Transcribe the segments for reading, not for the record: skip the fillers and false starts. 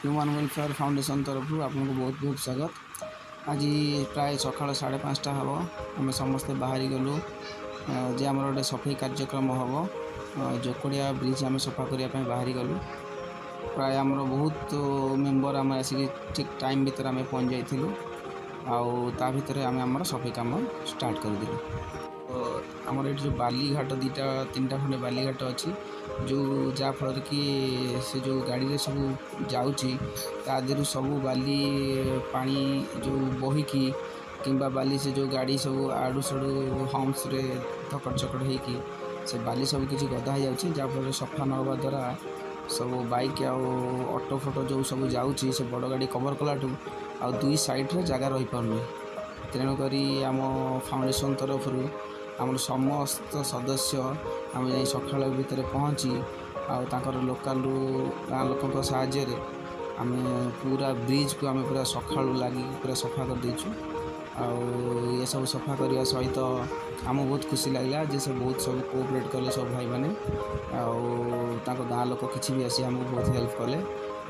Human welfare foundation ତରଫରୁ ଆପଣଙ୍କୁ ବହୁତ ବହୁତ ସ୍ୱାଗତ। ଆଜି ପ୍ରାୟ ସକାଳ 5:30 ହେବ, ଆମେ ସମସ୍ତେ ବାହାରି ଗଲୁ ଯେ ଆମର ଗୋଟେ ସଫେଇ କାର୍ଯ୍ୟକ୍ରମ ହେବ। ଜୋକଡ଼ିଆ ବ୍ରିଜ୍ ଆମେ ସଫା କରିବା ପାଇଁ ବାହାରି ଗଲୁ। ପ୍ରାୟ ଆମର ବହୁତ ମେମ୍ବର ଆମେ ଆସିକି ଠିକ୍ ଟାଇମ୍ ଭିତରେ ଆମେ ପହଞ୍ଚି ଯାଇଥିଲୁ ଆଉ ତା ଭିତରେ ଆମେ ଆମର ସଫେଇ କାମ ଷ୍ଟାର୍ଟ କରିଦେଲୁ। ତ ଆମର ଏଇଠି ଯେଉଁ ବାଲିଘାଟ, ଦୁଇଟା ତିନିଟା ଖଣ୍ଡେ ବାଲିଘାଟ ଅଛି, ଯେଉଁ ଯାହାଫଳରେ କି ସେ ଯେଉଁ ଗାଡ଼ିରେ ସବୁ ଯାଉଛି, ତା ଦେହରୁ ସବୁ ବାଲି ପାଣି ଯେଉଁ ବୋହିକି କିମ୍ବା ବାଲି ସେ ଯେଉଁ ଗାଡ଼ି ସବୁ ଆଡ଼ୁ ସାଡ଼ୁ ହମ୍ପସରେ ଧକଡ଼ ଚକଡ଼ ହେଇକି ସେ ବାଲି ସବୁ କିଛି ଗଦା ହେଇଯାଉଛି, ଯାହାଫଳରେ ସଫା ନ ହେବା ଦ୍ୱାରା ସବୁ ବାଇକ୍ ଆଉ ଅଟୋ ଫଟୋ ଯେଉଁ ସବୁ ଯାଉଛି, ସେ ବଡ଼ ଗାଡ଼ି କଭର୍ କଲାଠୁ ଆଉ ଦୁଇ ସାଇଡ଼୍ରେ ଜାଗା ରହିପାରୁନି। ତେଣୁକରି ଆମ ଫାଉଣ୍ଡେସନ୍ ତରଫରୁ ଆମର ସମସ୍ତ ସଦସ୍ୟ ଆମେ ଯାଇ ସକାଳ ଭିତରେ ପହଞ୍ଚି ଆଉ ତାଙ୍କର ଲୋକାଲରୁ ଗାଁ ଲୋକଙ୍କ ସାହାଯ୍ୟରେ ଆମେ ପୁରା ବ୍ରିଜ୍କୁ ଆମେ ପୁରା ସକାଳୁ ଲାଗିକି ପୁରା ସଫା କରିଦେଇଛୁ। ଆଉ ଏସବୁ ସଫା କରିବା ସହିତ ଆମକୁ ବହୁତ ଖୁସି ଲାଗିଲା ଯେ ସେ ବହୁତ ସବୁ କୋଅପରେଟ୍ କଲେ ସବୁ ଭାଇମାନେ, ଆଉ ତାଙ୍କ ଗାଁ ଲୋକ କିଛି ବି ଆସି ଆମକୁ ବହୁତ ହେଲ୍ପ କଲେ।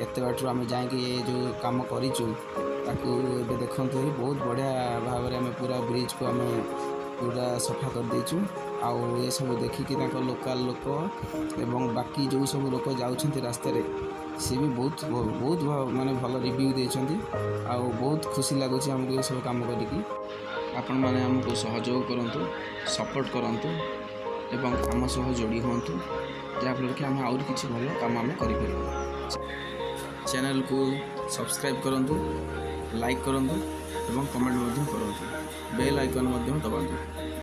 ଏତେ ବାଟରୁ ଆମେ ଯାଇକି ଏ ଯେଉଁ କାମ କରିଛୁ, ତାକୁ ଏବେ ଦେଖନ୍ତୁ, ବହୁତ ବଢ଼ିଆ ଭାବରେ ଆମେ ପୁରା ବ୍ରିଜ୍କୁ ଆମେ ପୁରା ସଫା କରିଦେଇଛୁ। ଆଉ ଏସବୁ ଦେଖିକି ତାଙ୍କ ଲୋକାଲ୍ ଲୋକ ଏବଂ ବାକି ଯେଉଁ ସବୁ ଲୋକ ଯାଉଛନ୍ତି ରାସ୍ତାରେ, ସିଏ ବି ବହୁତ ବହୁତ ମାନେ ଭଲ ରିଭ୍ୟୁ ଦେଇଛନ୍ତି ଆଉ ବହୁତ ଖୁସି ଲାଗୁଛି ଆମକୁ ଏସବୁ କାମ କରିକି। ଆପଣମାନେ ଆମକୁ ସହଯୋଗ କରନ୍ତୁ, ସପୋର୍ଟ କରନ୍ତୁ ଏବଂ ଆମ ସହ ଯୋଡ଼ି ହୁଅନ୍ତୁ, ଯାହାଫଳରେ କି ଆମେ ଆହୁରି କିଛି ଭଲ କାମ ଆମେ କରିପାରିବୁ। ଚ୍ୟାନେଲକୁ ସବସ୍କ୍ରାଇବ୍ କରନ୍ତୁ, ଲାଇକ୍ କରନ୍ତୁ ଏବଂ କମେଣ୍ଟ ମଧ୍ୟ କରନ୍ତୁ। ବେଲ୍ ଆଇକନ୍ ମଧ୍ୟ ଦବାନ୍ତୁ।